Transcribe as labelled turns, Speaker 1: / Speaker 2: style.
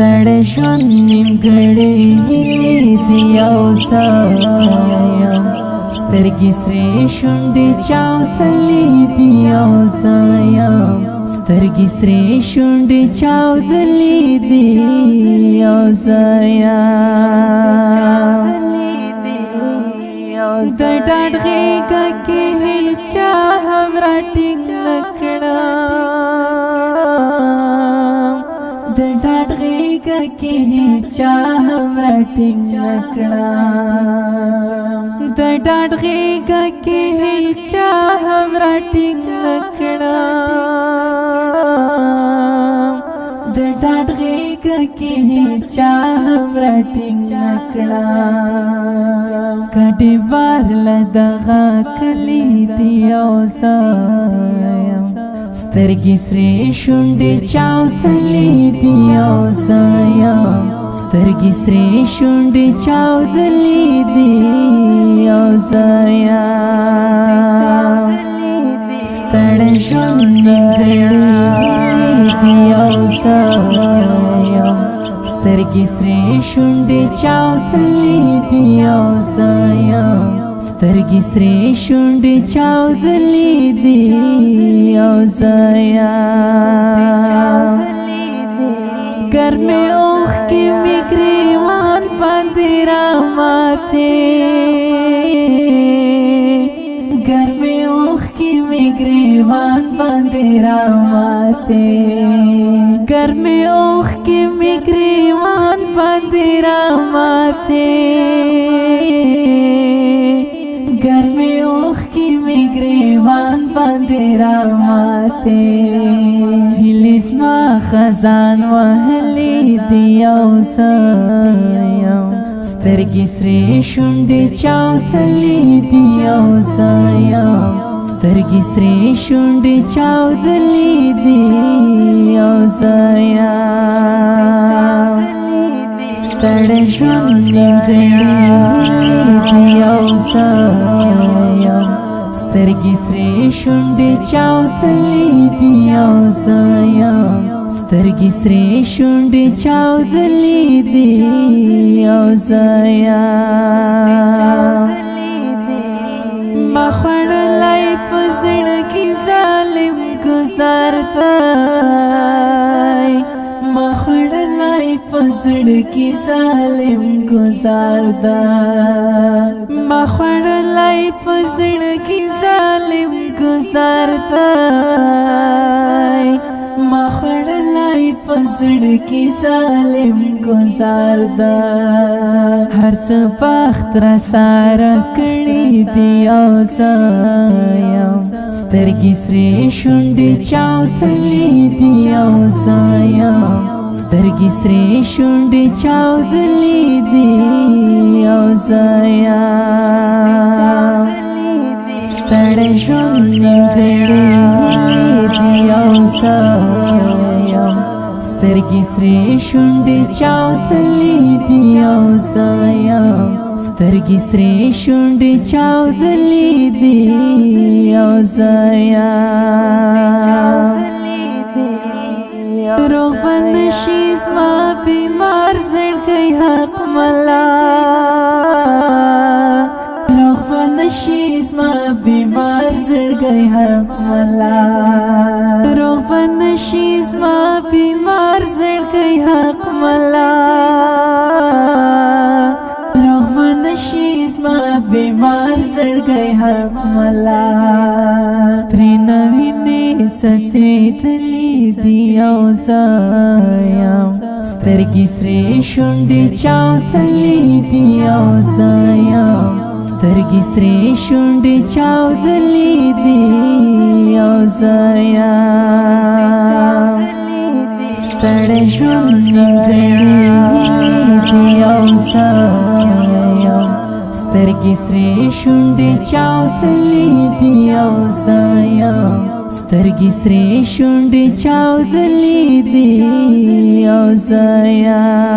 Speaker 1: ستړی ژوند نیمګړی هیلې دي او زه یم، سترګې سرې شونډې چاودلې دي او زه یم، سترګې سرې شونډې چاودلې دي او زه یم. د ډاډ غېږه کې هیچا هم راټینګ نه کړم، د ډاډ غېږه کې هیچا هم راټینګ نه کړم، د ډاډ غېږه کې هیچا هم راټینګ نه کړم، د ډاډ غېږه کې هیچا هم راټینګ نه کړم. کډې بار له دغه کلي دي او زه یم، سترګې سرې شونډې چاودلې دي او زه یم، سترګې سرې شونډې چاودلې دي او زه یم. ستړی ژوند نیمګړی دي او زه یم، سترګې سرې شونډې چاودلې دي او زه یم، سترګې سرې شونډې چاودلې دي او زه یم. ګرمې اوښکې مې ګریوان باندې راماتې، ګرمې اوښکې مې ګریوان باندې راماتې، ګرمې اوښکې مې ګریوان باندې راماتې، ګرمې اوښکې مې ګریوان باندې راماتې. هیلې زما خزان وهلې دي او زه یم، سترګې سرې شونډې چاودلې دي او زه یم، سترګې سرې شونډې چاودلې دي او زه یم. ستړی ژوند نیمګړی دي او زه یم، سترګې سرې شونډې چاودلې دي او زه یم، سترګې سرې شونډې چاودلې دي او زه یم. ما خوړلی په زړه کې ظالم ګزار دی، ما خوړلی په زړه کې ظالم ګزار دی، ما خوړلی په زړه کې ظالم ګزار دی، ما خوړلی په زړه کې ظالم ګزار دی. هر څه بخت را ساره کړي دي او زه یم، سترګې سرې شونډې چاودلې دي او زه یم، سترګې سرې شونډې چاودلې دي او زه یم. ستړی ژوند نیمګړی دي او زه یم، سترګې سرې شونډې چاودلې دي او زه یم، سترګې سرې شونډې چاودلې دي او زه یم. روغ بند شي زما بیمار زړګی حق ملا، روغ بند شي زما بیمار زړګی حق ملا، روغ بند شي زما بیمار زړګی حق ملا، روغ بند شي زما بیمار زړګی حق ملا. ترېنه وینې څڅېدلې دي او زه یم، سترګې سرې شونډې چاودلې دي او زه یم، سترګې سرې شونډې چاودلې دي او زه یم. ستړی ژوند نیمګړی دي او زه یم، سترګې سرې شونډې چاودلې دي او زه یم، سترګې سرې شونډې چاودلې دي او زه یم.